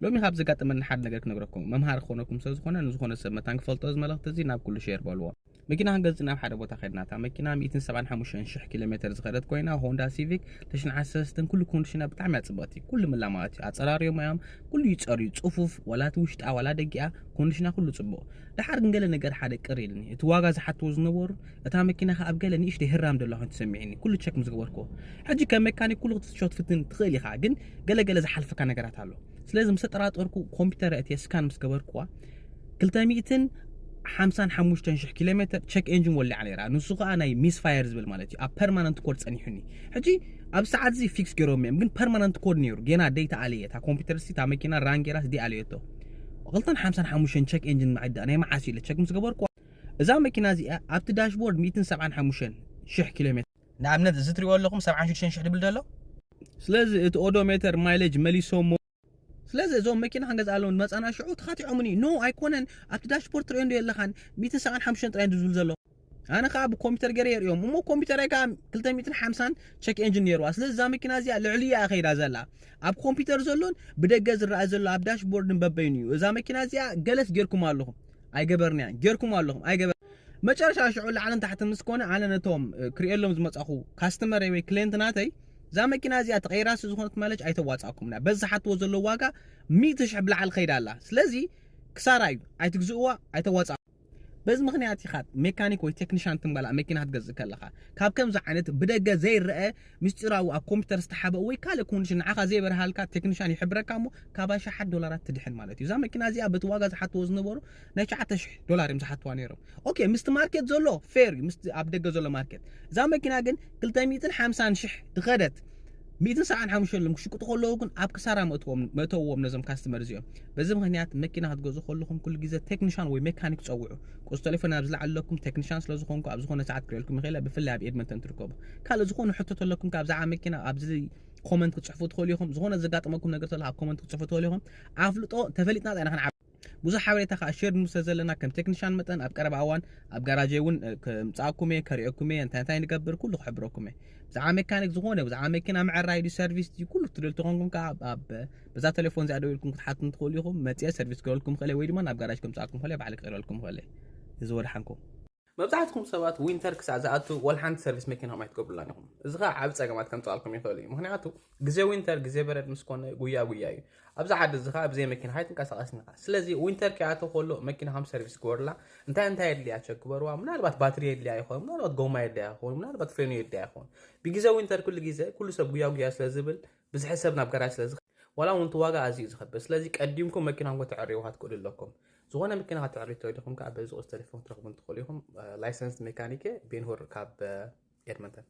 ሎሚ ካብ ዘጋጠመኒ ሓደ ነገር ክነግረኩም፣ መምሃሪ ክኾነኩም ስለ ዝኾነ፣ ንዝኾነ ሰብ መታን ክፈልጦ እዚ መልእኽቲ እዚ ናብ ኩሉ ሼር በልዎ። መኪና ክንገዝእ ናብ ሓደ ቦታ ከድና። እታ መኪና ሚእትን ሰብዓን ሓሙሽተን ሽሕ ኪሎ ሜትር ዝኸደት ኮይና፣ ሆንዳ ሲቪክ ተሽዓተ ሰለስተን፣ ኩሉ ኮንዲሽና ብጣዕሚ እያ ጽብቕቲ። ኩሉ ምላማት እዩ፣ ኣጸራርዮም እዮም፣ ኩሉ ይጸርዩ፣ ጽፉፍ፣ ዋላ እቲ ውሽጣ ዋላ ደጊኣ ኮንዲሽና ኩሉ ጽቡቕ። ደሓር ግን ገለ ነገር ሓደ ቅር ኢልኒ። እቲ ዋጋ ዝሓትዎ ዝነበሩ፣ እታ መኪና ከኣ ኣብ ገለ ንእሽተይ ህራም ደላ ኮይኑ ተሰሚዕኒ፣ ኩሉ ቸክ ምስ ገበርኩዎ። ሕጂ ከም መካኒክ ኩሉ ክትፍትሾ ትፍትን ትኽእል ኢኻ፣ ግን ገለ ገለ ዝሓልፈካ ነገራት ኣሎ። ስለዚ ምስ ተጠራጠርኩ ኮምፒተር ኣእትየ ስካን ምስ ገበርኩዋ፣ ክልተ ሚእትን ሓምሳን ሓሙሽተን ሽሕ ኪሎ ሜትር ቸክ ኤንጂን ወሊዓ ነይራ። ንሱ ከኣ ናይ ሚስፋየር ዝብል ማለት እዩ። ኣብ ፐርማነንት ኮድ ጸኒሑኒ። ሕጂ ኣብ ሰዓት እዚ ፊክስ ገይሮም እዮም፣ ግን ፐርማነንት ኮድ ነይሩ። ጌና ደይ ተኣልየ፣ እታ ኮምፒተር ሲ እታ መኪና ራን ጌራስ ደይ ኣልየቶ። ክልተን ሓምሳን ሓሙሽተን ቸክ ኤንጂን መዓዳ ናይ መዓስ ኢለ ቸክ ምስ ገበርኩዋ፣ እዛ መኪና እዚኣ ኣብቲ ዳሽቦርድ ሚእትን ሰብዓን ሓሙሽተን ሽሕ ኪሎ ሜትር፣ ንኣብነት እዚ ትሪእዎ ኣለኹም ሰብዓን ሽዱሽተን ሽሕ ድብል ዘሎ። ስለዚ እቲ ኦዶሜተር ማይሌጅ መሊሶሞ። ስለዚ እዞም መኪና ክንገዝኣሎም መጻና ሽዑ ተኻቲዖምኒ። ኖ ኣይኮነን፣ ኣብቲ ዳሽቦርድ ትሪኦ እንዶ የለኻን፣ ሚእትን ሰብዓን ሓሙሽተን ጥራይ እንዶ ዝብል ዘሎ። ኣነ ከኣ ብኮምፒተር ገይረ የርእዮም። እሞ ኮምፒተረይ ከኣ ክልተ ሚእትን ሓምሳን ቸክ ኤንጂን ነይርዋ። ስለዚ እዛ መኪና እዚኣ ልዕሊ እያ ከይዳ ዘላ። ኣብ ኮምፒተር ዘሎን ብደገ ዝረኣ ዘሎ ኣብ ዳሽቦርድን በበይኑ እዩ። እዛ መኪና እዚኣ ገለስ ጌርኩም ኣለኹም። ኣይገበርንያን። ጌርኩም ኣለኹም። ኣይገበር መጨረሻ ሽዑ ላዕልን ታሕትን ምስ ኮነ፣ ኣነ ነቶም፣ እ፣ ክርእየሎም ዝመጻኹ ካስተመረይ ወይ ክሊየንት ናተይ፣ እዛ መኪና እዚኣ ተቐይራ ስለ ዝኾነት ማለት ኣይተዋጻእኩምና። በዚ ዝሓትዎ ዘለዉ ዋጋ ሚእቲ ሽሕ ብላዕሊ ከይዳ ኣላ። ስለዚ ክሳራ እዩ። ኣይትግዝእዋ፣ ኣይተዋጻእኩም። በዚ ምኽንያት ኢኻ ሜካኒክ ወይ ቴክኒሻን ትምባላ መኪና ክትገዝእ ከለኻ፣ ካብ ከምዚ ዓይነት ብደገ ዘይረአ ምስጢራዊ ኣብ ኮምፒተር ዝተሓበ ወይ ካልእ ኮንዲሽን ንዓኻ ዘይበርሃልካ ቴክኒሻን ይሕብረካ እሞ ካብ ኣሽሓት ዶላራት ትድሕን ማለት እዩ። እዛ መኪና እዚኣ በቲ ዋጋ ዝሓትዎ ዝነበሩ ናይ ትሽዓተ ሽሕ ዶላር እዮም ዝሓትዋ ነይሮም። ኦኬ፣ ምስቲ ማርኬት ዘሎ ፌር እዩ፣ ምስቲ ኣብ ደገ ዘሎ ማርኬት። እዛ መኪና ግን ክልተ ሚእትን ሓምሳን ሽሕ ዝኸደት ሚእትን ሰብዓን ሓሙሽተን ኢሎም ክሽቅጡ ከለዉ ግን ኣብ ክሳራ መእትዎም-፣ መእተውዎም ነዞም ካስተመር እዚኦም። በዚ ምኽንያት መኪና ክትገዝኡ ከለኹም ኩሉ ግዜ ቴክኒሻን ወይ ሜካኒክ ጸውዑ። ቁጽሪ ቴሌፎን ኣብ ዝለዓል ኣለኩም፣ ቴክኒሻን ስለ ዝኾንኩ ኣብ ዝኾነ ሰዓት ክርእየልኩም ይኽእል እየ፣ ብፍላይ ኣብ ኤድመንተን ትርከቡ። ካልእ ዝኾነ ሕቶ ተለኩም ከኣ ብዛዕባ መኪና ኣብዚ ኮመንት ክትጽሕፉ ትኽእሉ ኢኹም። ዝኾነ ዘጋጠመኩም ነገር ተሎ ኣብ ኮመንት ክትጽሕፉ ትኽእሉ ኢኹም። ኣፍልጦ ተፈሊጥና ጥራይ ኢና ክንዓቢ። ብዙሕ ሓበሬታ ከኣ ሼር ንብል ስለ ዘለና ከም ቴክኒሻን መጠን ኣብ ቀረባ እዋን ኣብ ጋራጀይ እውን፣ እ፣ ከምጽኣኩም እየ፣ ከርእየኩም እየ፣ እንታይ እንታይ ንገብር ኩሉ ክሕብረኩም እየ። ብዛዕባ ሜካኒክ ዝኾነ፣ ብዛዕባ መኪና ምዕራይ ድዩ ሰርቪስ ድዩ ኩሉ ትደልዩ ተኾንኩም ከኣ ኣብ፣ ኣብ፣ በዛ ቴሌፎን እዚኣ ደዊልኩም ክትሓቱን ትኽእሉ ኢኹም። መጽየ ሰርቪስ ክገብረልኩም ይኽእል እየ ወይ ድማ ናብ ጋራጅ ከምጽኣኩም ይኽእል እየ፣ ባዕለይ ክቕይረልኩም ይኽእል እየ። እዚ ወድሓንኩም። መብዛሕትኹም ሰባት ዊንተር ክሳዕ ዝኣቱ ወላ ሓንቲ ሰርቪስ መኪናኹም ኣይትገብሩላን ኢኹም። እዚ ኸዓ ዓቢ ጸገማት ከምጽኣልኩም ይኽእል እዩ። ምኽንያቱ ግዜ ዊንተር፣ ግዜ በረድ ምስ ኮነ ጉያ ጉያ እዩ። ኣብዚ ዓዲ እዚ ኸዓ ብዘይ መኪና ኣይትንቀሳቐስን ኢኻ። ስለዚ ዊንተር ከይኣተወ ከሎ መኪናኹም ሰርቪስ ግበሩላ። እንታይ እንታይ የድልያ ቸክ ግበርዋ። ምናልባት ባትሪ የድልያ ይኸውን፣ ምናልባት ጎማ የድልያ ይኸውን፣ ምናልባት ፍሬኖ የድልያ ይኸውን። ብግዜ ዊንተር ኩሉ ግዜ ኩሉ ሰብ ጉያ ጉያ ስለ ዝብል ብዝሒ ሰብ ናብ ጋራጅ ስለ ዝኸ-፣ ዋላ እውን እቲ ዋጋ ኣዝዩ እዩ ዝኸብር። ስለዚ ቀዲምኩም መኪናኹም ከተዕርይዋ ክትክእሉ ኣለኩም። ዝኾነ መኪና ከተዕርዩ ተደሊኹም ከኣ በዚ ቁጽሪ ቴሌፎን ክትረኽቡኒ ትኽእሉ ኢኹም። እ፣ ላይሰንስድ ሜካኒክ እየ፣ ቤንሁር ካብ፣ እ፣ ኤድመንተን።